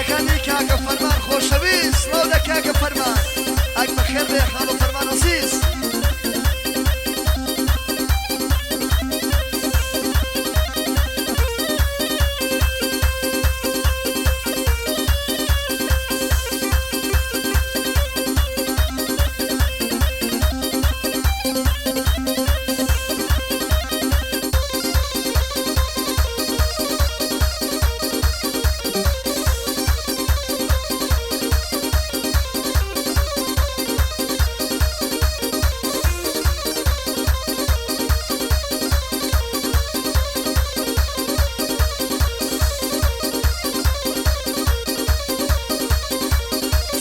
برادەرەکانی کاکە فەرمان خۆشەویست، سڵاو لە کاکە فەرمان، ئەک بەخێر بێ خاڵۆ فەرمان ئەزیز.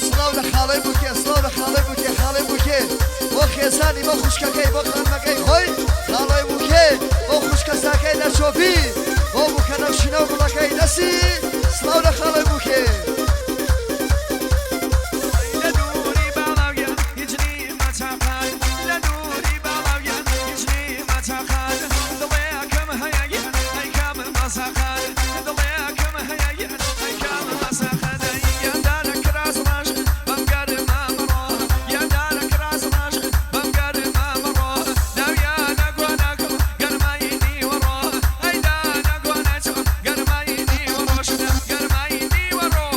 سڵاو لە خاڵەی بوکێ، سڵاو لە خاڵەی بوکێ، خاڵەی بوکێ بۆ خێزانی، بۆ خوشکەکەی، بۆ خانمەکەی خۆی، خاڵەی بوکێ بۆ خوشکەزاکەی لە چۆپی، بۆ بوکە نەخشینە و گوڵەکەی دەستی، سڵاو لە خاڵەی بوکێ. لە دووری باڵاو گیان هیچ نیمە تاقان، لە دووری باڵاو گیان هیچ نیمە تاقان، دڵێکم هەیە گیان ئەی کام مەزاقان، دڵێکم هەیە گیان ئەی کام مەزاقان، ئەی گیان دانە کراس ڕەش بەم گەرمە مەڕۆ، گیان دانە کراس ڕەش بەم گەرمە مەڕۆ، داویانە گۆنەکم گەرمای نیوەڕۆ، ئەی دانە گۆنەچم گەرمای نیوەڕۆ، شنە گەرمای نیوەڕۆ.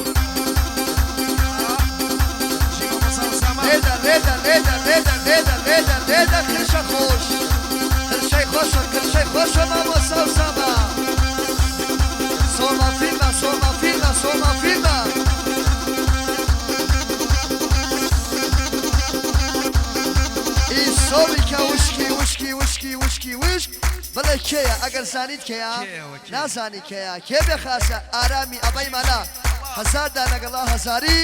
لێدە لێدە لێدە لێدە لێدە لێدە لێدە خرشە خۆش، خرشەی خۆشە، خرشەی خۆشە مامۆستا ئوسامە. سۆما فیلمە، سۆما فیلمە، سۆما فیلمە. ئی سۆمی کە وشکی وشکی وشکی وشکی وشک، بڵێ کێیە ئەگەر زانیت کێیە؟ کێیەوە کێ؟ نازانی کێیە؟ کێ بێ خاسە ئارامی ئەبەی مانا هەزار دانە گەڵا هەزاری.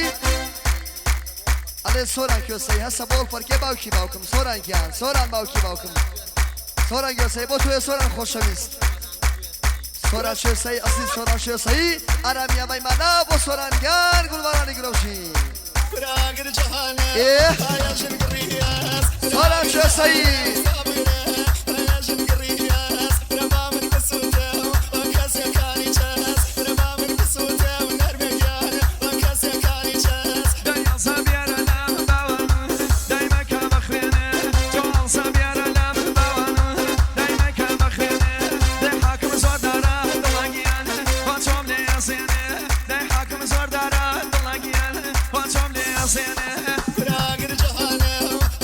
ئەڵێ سۆران کۆسەی هەسە بۆڵ پەرکێ باوکی باوکم سۆران گیان، سۆران باوکی باوکم، سۆران گۆسەی بۆ تۆیە سۆران خۆشەویست، سۆران شێسەی ئەزیز، سۆران شێسەی ئارامی ئەبەی مانا بۆ سۆران گیان، گوڵبارانی گرەوشی. براگر جەهانە ئێ ئایا ژن گڕیاس، سۆران شێسەی. ئایا ژن گڕیاس، برا من بسووتێ و کەسەکانی چەس، برا من بسووتێ و نەرمێ گیان و کەسەکانی چەس. دای ئەڵسا بیارە لام باوان، دایمەکە بەخوێنێ، تۆ ئەڵسا بیارە لام باوان، دایمەکە بەخوێنێ، دای حاکم زۆر دارە دڵە گیان، وا چۆم لێ ئەسێنێ، دای حاکم زۆر دارە دڵە گیان، وا چۆم لێ ئەسێنێ. براگر جەهانە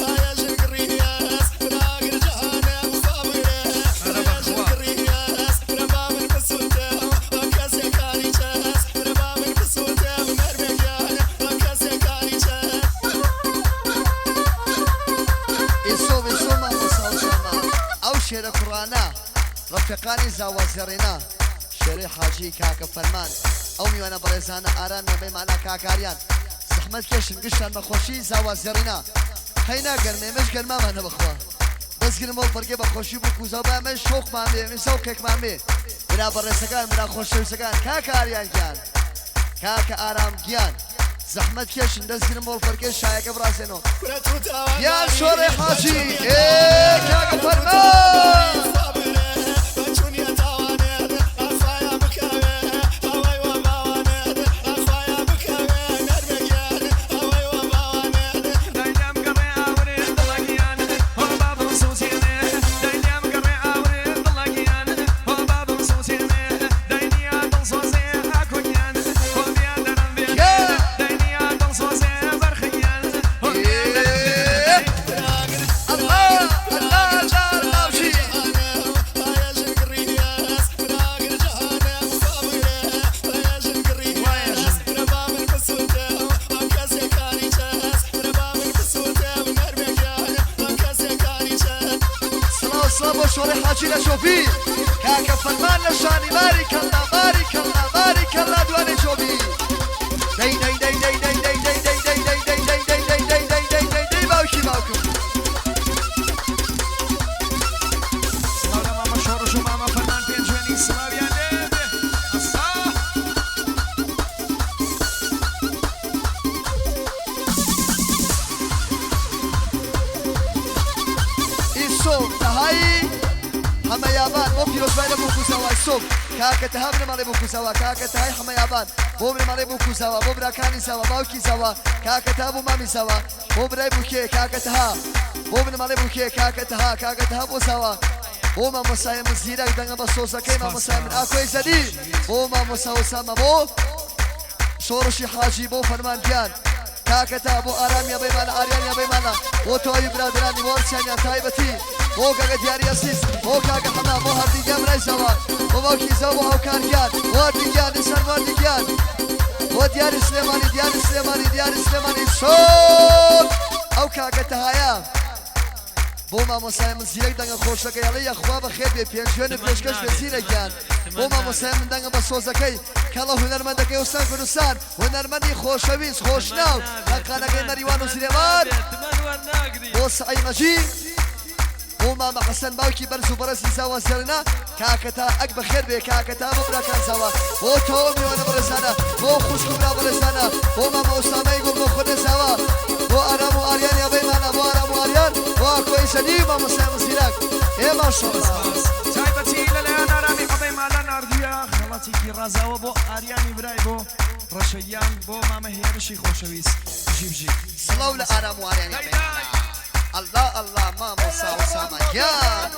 ئایا ژن گڕیاس، براگر جەهانە خوا بگرێ، ئەرە ئایا ژن بەخوا. گڕیاس، برا من بسووتێ و کەسەکانی چەس، برا من بسووتێ و نەرمێ گیان و کەسەکانی چەس. ئیسۆ ئیسۆ مامۆستا ئوسامە، ئەو شێرە کوڕانە ڕەفیقانی زاوا زێڕینە، شێرەی حاجی کاکە فەرمان، ئەو میوانە بەڕێزانە ئارامیان بەی مانا کاکاریان زەحمەت کێشن گشتیان بەخۆشی زاوا زێڕینە. هەی ناگەرمێ مش گەرمامانە بەخوا دەستگرم بۆ پەرگێ بەخۆشی بوو کوزاو با مش شۆقمان بێ مش زەوقێکمان بێ. برا بەڕێزەکان، برا خۆشەویستەکان، کاکە ئاریان گیان، کاکە ئارام گیان، زەحمەت کێشن دەستگرم بۆ پەرگێ شایەکە بڕازێنەوە. کورە تو گیان تاوانباری شۆڕێ بە حاجی چۆنیە ئێ تاوانێ، کاکە تو تاوانباری فەرمان. خوا بگرێ، بە چۆنیە تاوانێ، ئاخوایا بکەوێ ئەوەی وە باوانێ، ئاخوایا بکەوێ نەرمێ گیان ئەوەی وە باوانێ. دای لێم گەڕێ ئاورێ دڵە گیان، هۆ بابم سووتێنێ، دای لێم گەڕێ ئاورێ دڵە گیان، هۆ بابم سووتێنێ، دای نیا دڵسۆزێ ئاکۆ گیان، هۆ بیان دەرم بێنێ، کێ؟ دای نیا دڵسۆزێ بەرخە گیان، هۆ بیان دەرم بێنێ. ئێ براگر الله الله براگر الله الله براگر بژی. جەهانە ئایا ژن گڕیاس، براگر جەهانە خوا بگرێ، ئایا ژن وایە گڕیاس، ژن. برا من بسووتێ و کەسەکانی چەس، برا من بسووتێ و نەرمێ گیان و کەسەکانی چەس. سڵاو سڵاو بۆ شۆڕی حاجی لە چۆپی، کاکە فەرمان لە شانی، باری کەڵا باری کەڵا باری کەڵا دوانێ چۆپی. دەی دەی دەی دەی دەی دەی دەی دەی دەی دەی دەی دەی دەی دەی دەی دەی دەی دەی دەی باوکی باوکم. سڵاو لە مامە شۆڕش و مامە فەرمان پێنجوێنی، سڵاویان لێ بێ. ئەسا. ئیسۆ تەهایی هەمە یابان بۆ پیرۆزبای لە بۆ کوزاوای سۆم. کاکە تەها بنەماڵەی بووک و زاوا، کاکە تەهای حەمەیابان بۆ بنەماڵەی بووک و زاوا، بۆ براکانی زاوا، باوکی زاوا، کاکە تەها بۆ مامی زاوا، بۆ برای بووکێ، کاکە تەها بۆ بنەماڵەی بووکێ، کاکە تەها، کاکە تەها بۆ زاوا، بۆ مامۆستای من زیرەک دەنگە بە سۆزەکەی مامۆستای من ئاکۆی زەدی، بۆ مامۆستا ئوسامە، بۆ شۆڕشی حاجی، بۆ فەرمان گیان، کاکە تا بۆ ئارام یابەیمانە ئاریان یابەیمانە بۆ تەواوی برادەرانی بۆ هەرسیانیان تایبەتی بۆ کاکە دیاری ئەزیز بۆ کاکە حەمە بۆ هەردی گیان برای زاوا بۆ باوکی زاوا بۆ هاوکار گیان بۆ هەردی گیان دیسان بۆ هەردی گیان بۆ دیاری سلێمانی دیاری سلێمانی دیاری سلێمانی سۆک ئەو کاکە تەهایە بۆ مامۆستای من زیرەک دەنگە خۆشەکەی ئەڵێ یەخوا بەخێر بێ پێنجوێنت پێشکەش بێ زیرەک گیان بۆ مامۆستای من دەنگە بە سۆزەکەی کەڵە هونەرمەندەکەی ئوستان کوردستان هونەرمەندی خۆشەویست خۆشناو تاقانەکەی مەریوان و زرێبار بۆ سەعی مەجید بۆ مامە حەسەن باوکی بەرز و بەڕێزی زاوا زێڕینە کاکە تا ئەک بەخێر بێ کاکە تا بۆ براکان زاوا بۆ تەواو میوانە بەڕێزانە بۆ خوشک و برا بەڕێزانە بۆ مامە ئوسامەی گوڵ بۆ خودێ زاوا بۆ ئارام و ئاریان یابەیمانە بۆ ئارام و ئاریان بۆ ئاکۆی زەدی و مامۆستای مزیرەک ئێ ماشەڵڵا. تایبەتی لەلایەن ئارامی عەبەیمالە ناردوویە خەڵاتێکی ڕازاوە بۆ ئاریانی برای بۆ ڕەشە گیان بۆ مامە هێرشی خۆشەویست بژی بژی. سڵاو لە ئارام و ئاریانی عەبەیمالە. اللە اللە مامۆستا ئوسامە گیان.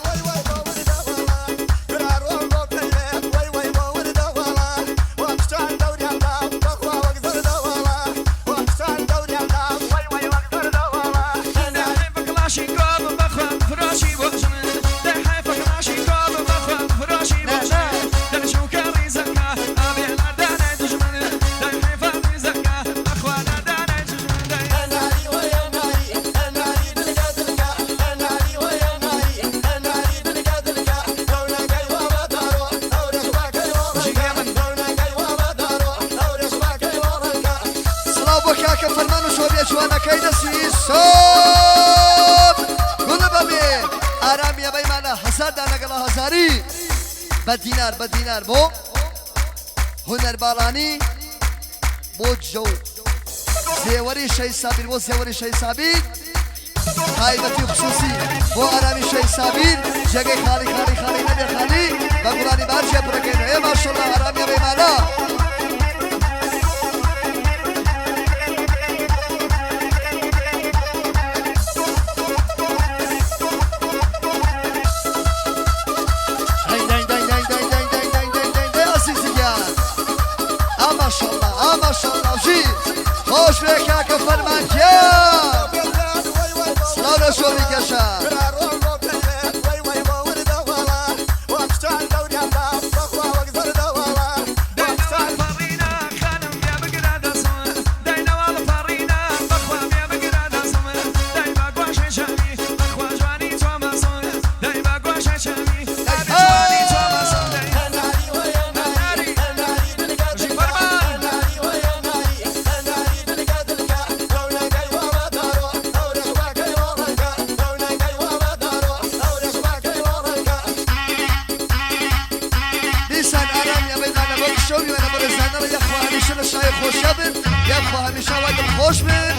سڵاو بۆ کاکە فەرمان و شۆریە جوانەکەی دەستی سۆب گوڵ بەبێ ئارامیە بەیمانە هەزار دانە گەڵا هەزاری بە دینار بە دینار بۆ هونەر باڵانی بۆ جەو زێوەری شەهید سابیر بۆ زێوەری شەهید سابیر تایبەتی و خسوسی بۆ ئارامی شەهید سابیر جێگەی خاڵی خاڵی خاڵی نەبێ خاڵی بە گوڵانی بار جێ پڕەکەینەوە ئێ ماشەڵڵا ئارامیە بەیمانە. دەی دەی دەی دەی دەی دەی دەی دەی دەی دەی دەی ئازیزی گیان ئا ماشەڵڵا ئا ماشەڵڵا ژیر خۆش بێ کاکە فەرمان گیان سڵاو لە شۆڕی گەشە. دیسان ئارامی ئەمەی دانا بۆ کشە و میوانە بەڕێزانەوە یاخوا هەمیشە لە شای خۆشیا بن یاخوا هەمیشە وا دڵخۆش بن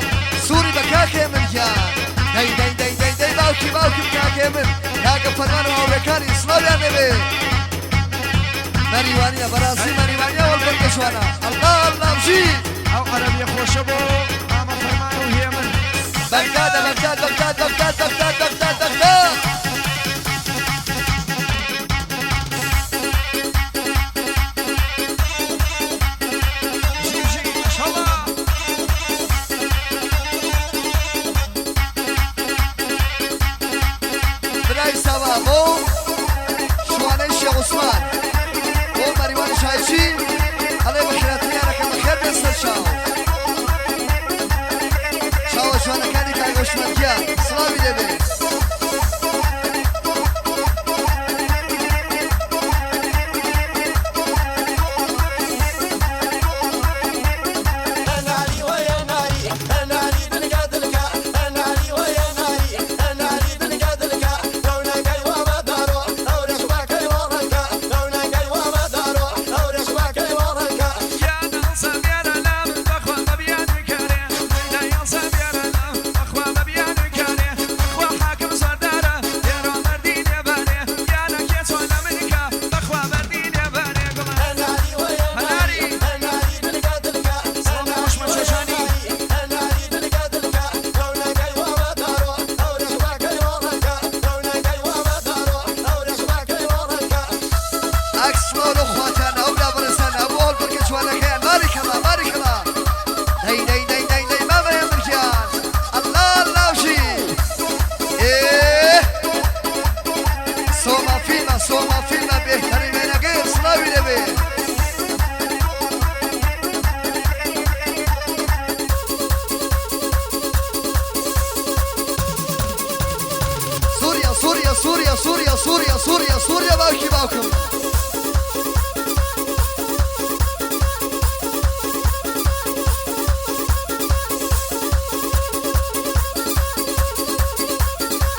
سووری بە کاکێ من گیان دەی دەی دەی دەی دەی باوکی باوکم کاکێ من کاکە فەرمان و هاوڕێکانی سڵاویان لێبێ مەریوانیە بەڕاستی مەریوانیە وەڵ بەرگە جوانە ئەڵڵا ئەڵڵا بژی. ئەو عەرەبیە خۆشە بۆ مامە فەرمان و هێمن. بەغدادە بەغداد بەغداد بەغداد بەغداد بەغداد بەغداد. بژی بژی ماشەڵا. برای ساوا بۆ شوانەی شێخ عوسمان بۆ مەریوان شایچی ئەڵێ بەخێراتنیانەکەم بەخێر بێن سەرچاو. باوکم.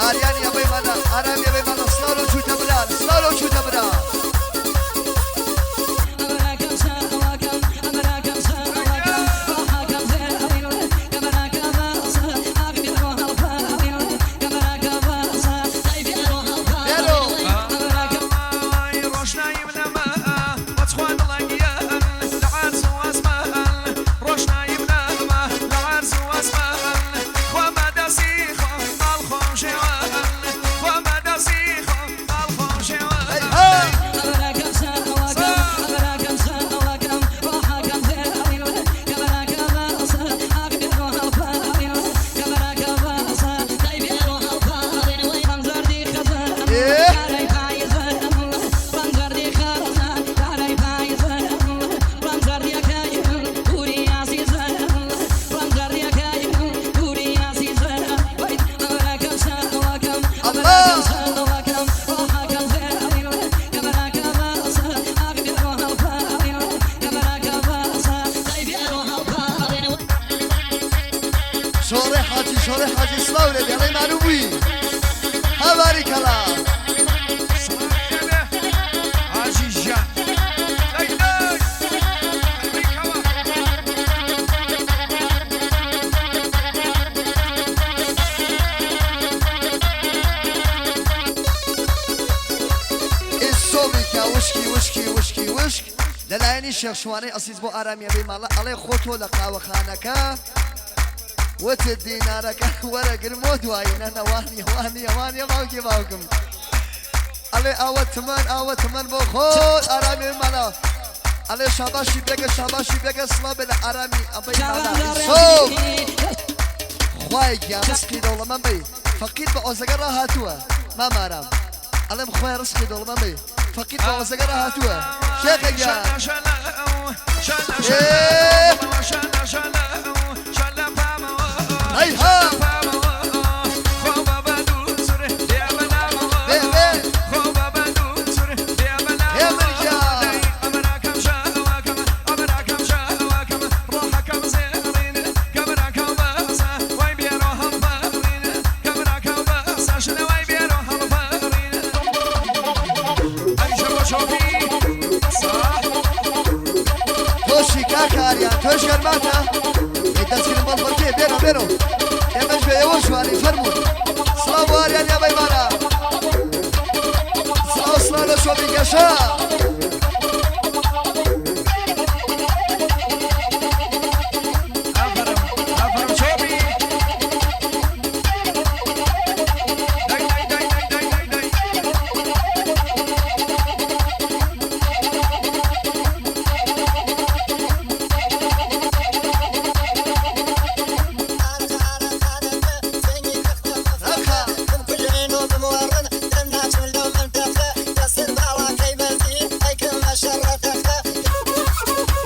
ئاریانی ئەبەی مالا، ئارامی ئەبەی مالا، سڵاو لەو جووتە برا، سڵاو لەو جووتە برا. بێرۆ. ئەی ها. ئێ. ئەڵڵا. شۆڕێ حاجی، شۆڕێ حاجی، سڵاو لێ بێ، ئەڵێ مانوو بووی. هاواری کەڵا. ئیسۆمیکە وشکی وشکی وشکی وشک لەلایەنی شێخ شوانەی ئەسیز بۆ ئارامیە بەی ماڵە، ئەڵێ خۆ تۆ لە قاوەخانەکە وتت دینارەکە وەرەگرم و دوایی نەنەوانی وانیە وانیە باوکی باوکم. ئەڵێ ئاوە تمەن، ئاوە تمەن بۆ خۆت ئارامی ماڵە. ئەڵێ شاباشی بێگە، شاباشی بێگە، سڵاو بێ لە ئارامی ئەبەی ماڵە. ئیسۆ خوای گیان ڕزقی دەوڵەمەند بی، فەقیر بە ئۆزەگە ڕاهاتووە. مام ئارام، ئەڵێم خوای ڕزقی دەوڵەمەند بی، فەقیر بە ئۆزەگە ڕاهاتووە. شێخە گیان. ئێ. ئەی ها. بێ بێ. هێمن گیان. تۆشی کاکە ئاریان، تۆش گەرماتە؟ ئەی دەستگرم بەڵ بەڵکێ، بێرۆ بێرۆ. ئێمەش بێ ئێوە جوانی، فەرموون. سڵاو بۆ ئاریان یا بەیمانە. سڵاو سڵاو لە چۆمی گەشە. ڕەخا.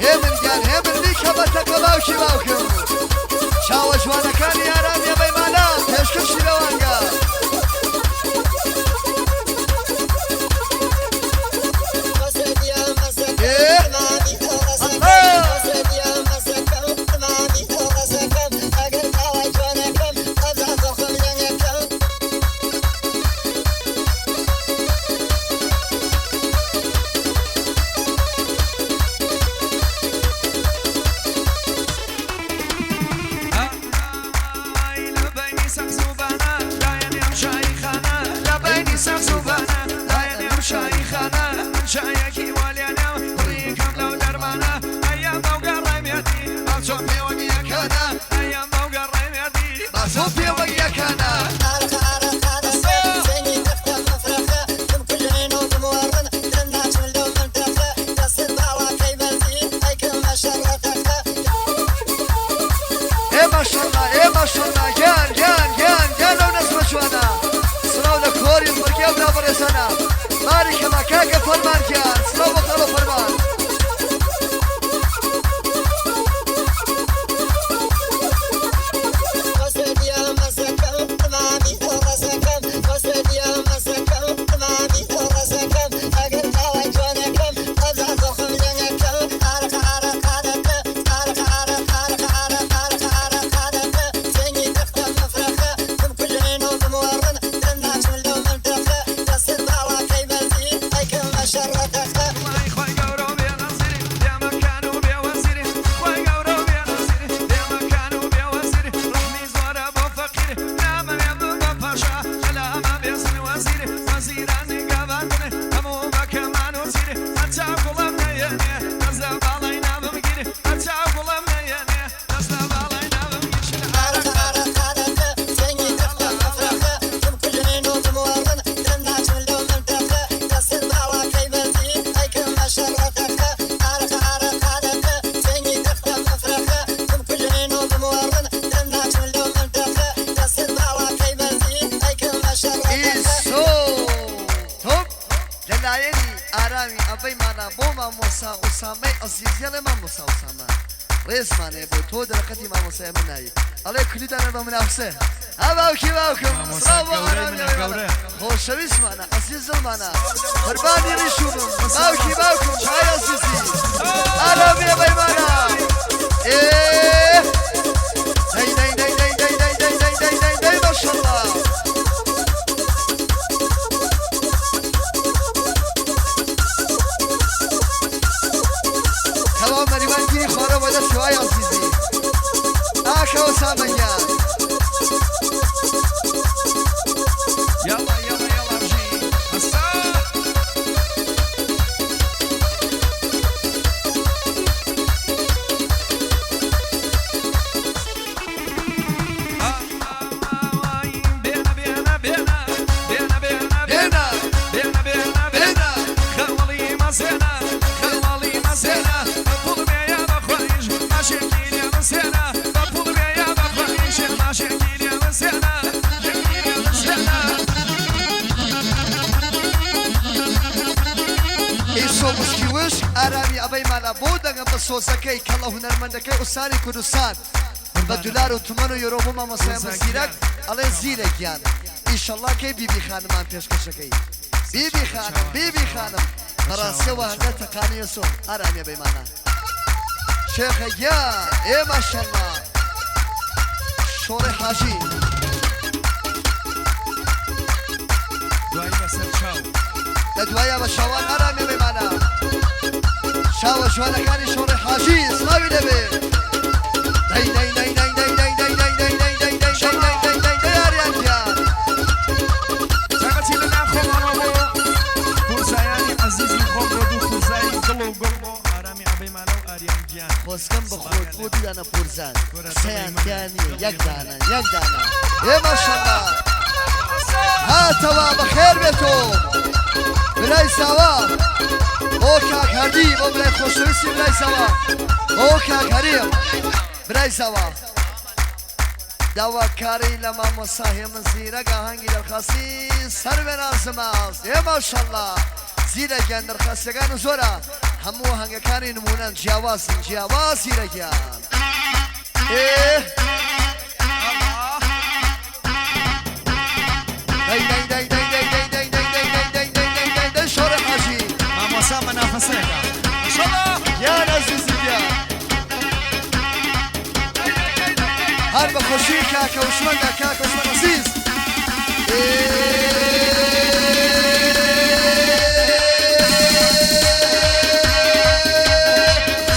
هێمن گیان، هێمن بیکە بە تەقە باوکی باوکم. چاوە جوانەکانی ئارامیە بەیمانە پێشکەشی لەوانگە. ئێ. ئەڵڵا. باسۆ پێوەک یەکانە. ئێ ماشەڵڵا، ئێ ماشەڵڵا، گیان گیان گیان گیان لەو نەزمە جوانە. سڵاو لە کۆری بڕگێ و برا بەڕێزانە. باریکەڵا کاکە فەرمان گیان، سڵاو بۆ خاڵۆ فەرمان. مامۆسا ئوسامەی ئەزیزی ئەڵێ مامۆسا ئوسامە ڕێزمان هەیە بۆ تۆ دەرەقەتی مامۆسای من ناوی ئەڵێ کلیدانە بە منافسێ ها باوکی باوکم مامۆسا سڵاو بۆ گەورەی ئارامی منە ئەوەی ماڵە گەورە. خۆشەویستمانە ئەزیز دڵمانە قوربانی ڕیش و بم باوکی باوکم ئای ئەزیزی ئارامی ئەوەی ماڵە ئێ دەی دەی دەی دەی دەی دەی دەی دەی دەی دەی دەی ماشەڵڵا. تەواو مەریوان گیری خوارە بۆ دەستی وای ئەزیزی ئاکە ئوسامە گیان. یاڵا یاڵا یاڵا بژی ئەستا. بێنە بێنە بێنە بێنە بێنە بێنە بێنە بێنە بێنە بێنە بێنە خەواڵی مەسێنە خەواڵی مەسێنە بە پوڵ بێیە بە خواهیش ماشێکی لێ بسێنە بە پوڵ بێیە بە خواهیش ماشێکی لێ بسێنە لێ بسێنە. ئیسۆ وشکی وشک ئارامی ئەبەی مالا بۆ دەنگە بە سۆزەکەی کەڵە هونەرمەندەکەی ئوستانی کوردستان بە دولار و تومەن و یۆرۆ بۆ مامۆستای من زیرەک ئەڵێ زیرە گیان ئیشەڵڵا کەی بیبی خانمان پێشکەشەکەی بیبی خانم بیبی خانم بەڕاستیەوە هەندە تەقانی ئێسۆ ئارامی ئەبەی مالا شێخە گیان ئێ ماشەڵڵا شۆڕی حاجی دوایی بەسەر چاو لە دوایە بە شاوان ئارامی ئەبەی مالا شاوە جوانەکانی شۆڕی حاجی سڵاوی لەبێ دەی دەی دەی دەی دەی دەی دەی دەی دەی دەی دەی دەی دەی دەی دەی دەی دەی ئاریان گیان. تاقەتی لەلا خۆمانەوە بۆ پورزایانی عەزیزی خۆم بۆ دوو پورزای دڵ و گوڵ بۆ ئارامی عەبەی مالە و ئاریان گیان. خۆزگەم بە خۆت بۆ دوو دانە پورزان کورە قسەیان دڵی منە، تیا نییە دڵی یەک منە. دانە یەک دانە ئێ ماشەڵڵا هاتەوە بەخێر بێتۆ برای ساوا بۆ کاک هەردی بۆ برای خۆشەویستی برای ساوا بۆ کاک هەریم برای ساوا داواکاری لە مامۆستا هێمن زیرەک ئاهەنگی دەرخواستی سەر بێ نازماز ئێ ماشەڵڵا زیرە گیان دەرخواستیەکان زۆرە هەموو هەنگەکانی نمونەن جیاوازن جیاواز زیرە گیان ئێ دەی دەی دەی دەی دەی دەی دەی دەی دەی دەی دەی دەی دەی دەی دەی شۆڕی حاجی مامۆسا مەنافەسەیەکە ماشەڵڵا. گیان ئەزیزی گیان هەر بە خۆشی کاکە وشمەندە کاکە وشمەند عەزیز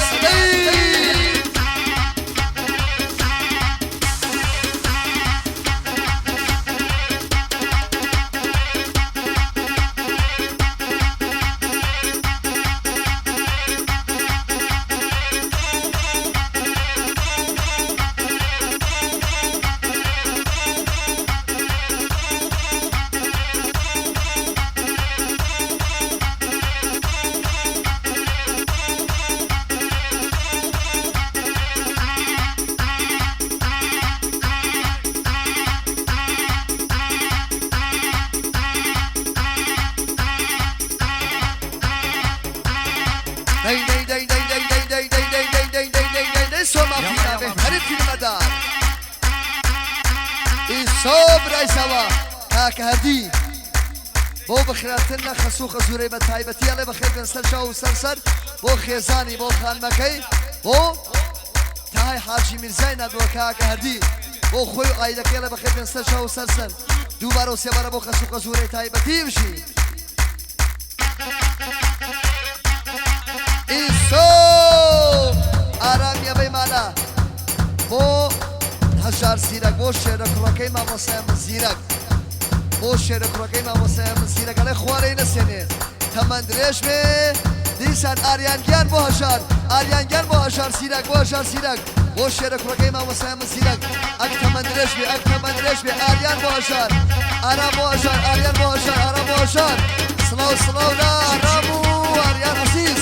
سەدەی دەی دەی دەی دەی دەی دەی دەی دەی دەی دەی دەی دەی دەی دەی دەی سۆما یاڵا فیلمە یاڵا بێهترین فیلمەدار ئیسۆ برای ساوا کاکە هەردی بۆ بەخێراتن لە خەسوو خەزوورەی بە تایبەتی ئەڵێ بەخێر بێن سەر چاو و سەر سەر بۆ خێزانی بۆ خانمەکەی بۆ تاهای حاجی میرزای نادووە کاکە هەردی بۆ خۆی و ئایلەکەی ئەڵێ بەخێر بێن سەر چاو و سەر سەر دووبارە و سێبارە بۆ خەسوو خەزوورەی تایبەتی بژی ئیسۆ ئارامیە بەی مالا بۆ هەژار زیرەک بۆ شێرە کوڕەکەی مامۆستای من زیرەک بۆ شێرە کوڕەکەی مامۆستای من زیرەک ئەڵێ خوارەی نەسێنێ تەمەن درێژ بێ دیسان ئاریان گیان بۆ هەژار ئاریان گیان بۆ هەژار زیرەک بۆ هەژار زیرەک بۆ شێرە کوڕەکەی مامۆستای من زیرەک ئەک تەمەن درێژ بێ ئەک تەمەن درێژ بێ ئاریان بۆ هەژار ئارام بۆ هەژار ئاریان بۆ هەژار ئارام بۆ هەژار سڵاو سڵاو لە ئارام و ئاریان عەزیز.